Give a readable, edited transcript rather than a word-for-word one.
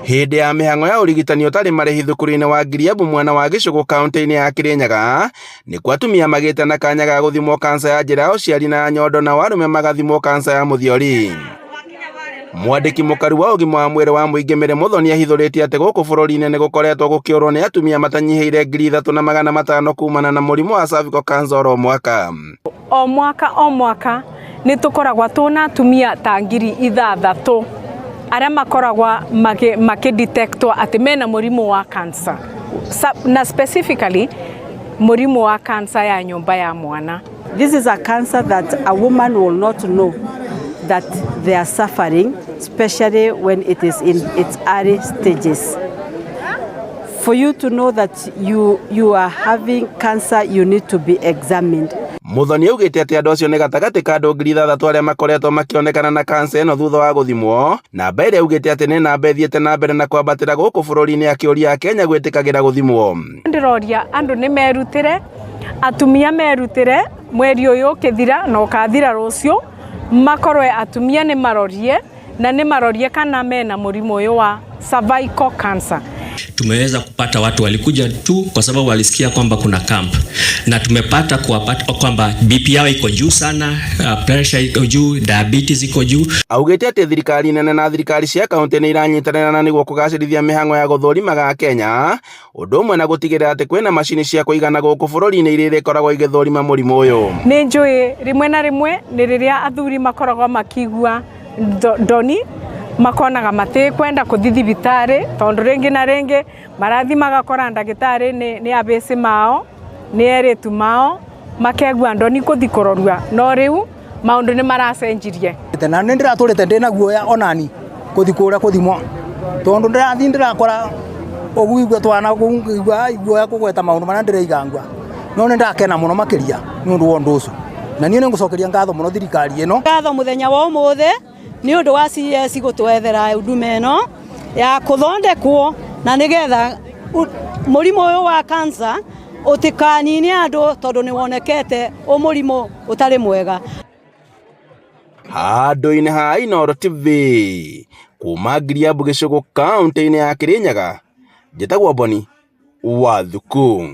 Hĩndĩ ya mĩhang'o ya ũrigitani ũtarĩ marĩhi thukuru-inĩ wa Ngiriabu mwena wa Gĩcũgũ kaunti-inĩ ya Kĩrĩnyaga, nĩkuo atumia magĩte na kanya ga gũthimwo kansa ya njĩra ya ũciari na ya nyondo nao arũme magathimwo kansa ya mũthiori. Mwandĩki mũkaru wa ũgima wa mwĩrĩ wa mũingĩ Mary Muthoni ahithũrĩtie atĩ gũkũ bũrũri-inĩ nĩ gũkoretwo gũkĩũrwo nĩ atumia matanyihĩire 3,500 kumana na mũrimũ wa cervical cancer oro mwaka. O mwaka o mwaka nĩ tũkoragwa tũna atumia ta 6,000 arĩa makoragwa makĩdetectwo atĩ mena mũrimũ wa cancer na specifically mũrimũ wa cancer ya nyũmba ya mwana. This is a cancer that a woman will not know that they are suffering, especially when it is in its early stages. For you to know that you are having cancer, you need to be examined. Muthoni augĩte atĩ andũ acio nĩ gatagatĩ ka andũ 6,000 arĩa makoretwo makĩonekana na kansa ĩno thutha wa gũthimwo, namba ĩrĩa augĩte atĩ nĩ namba ĩthiĩte na mbere na kwambatĩra gũkũ bũrũri-inĩ akĩũria Akenya gwĩtĩkagĩra gũthimwo. Ndĩroria andũ nĩ merutĩre, atumia merutĩre mweri ũyũ ũkĩthira na ũkathira rũciũ, makorwe atumia nĩ marorie na nĩ marorie kana mena mũrimũ ũyũ wa cervical cancer. Tumeweza kupata watu walikuja tu kwa sababu walisikia kwamba kuna camp, na tumepata kuwapata kwamba BP yao iko juu sana, pressure iko juu, diabetes iko juu. Augĩte atĩ thirikari nene na thirikari cia kaunti nĩ iranyitanĩra na nĩguo kũgacĩrithia mĩhang'o ya gũthũrimaga Kenya, ũndũ ũmwe na gũtigĩrĩra atĩ kwĩna macini cia kũigana gũkũ bũrũri-inĩ iria irĩkoragwo igĩthũrima mũrimũ ũyũ. Nĩ njũĩ rĩmwe na rĩmwe nĩ rĩrĩa athuri makoragwo makigua ndoni makonaga matikwenda kũthi thibitarĩ tondũ rĩngĩ na rĩngĩ marathi magakora ndagĩtarĩ nĩ abĩcĩ mao nĩ erĩtu mao makegua ndoni kũthi kũrorua no rĩu maũndũ nĩ maracenjirie. Na nĩ ndĩratũrĩte ndĩna guoya onani kũthi kũrĩa kũthimwo tondũ ndĩrathi ndĩrakora ũguo twana kũigua guoya kũgweta maũndũ marĩa ndĩraigangua no nĩ ndakena mũno makĩria nĩ ũndũ wa ũndũ ũcio na niĩ nĩ ngũcokeria ngatho mũno thirikari ĩno. Ngatho mũthenya wa ũmũthĩ nĩ ũndũ wa CS gũtwethera huduma ĩno ya kũthondekwo na nĩgetha mũrimũ ũyũ wa cancer ũtikanine andũ tondũ nĩ wonekete ũ mũrimũ ũtarĩ mwega. Handũ-inĩ ha Inooro TV kuma Ngiriabu Gĩcũgũ kaunti-inĩ ya Kĩrĩnyaga, njĩtagwo Boni wa Thuku.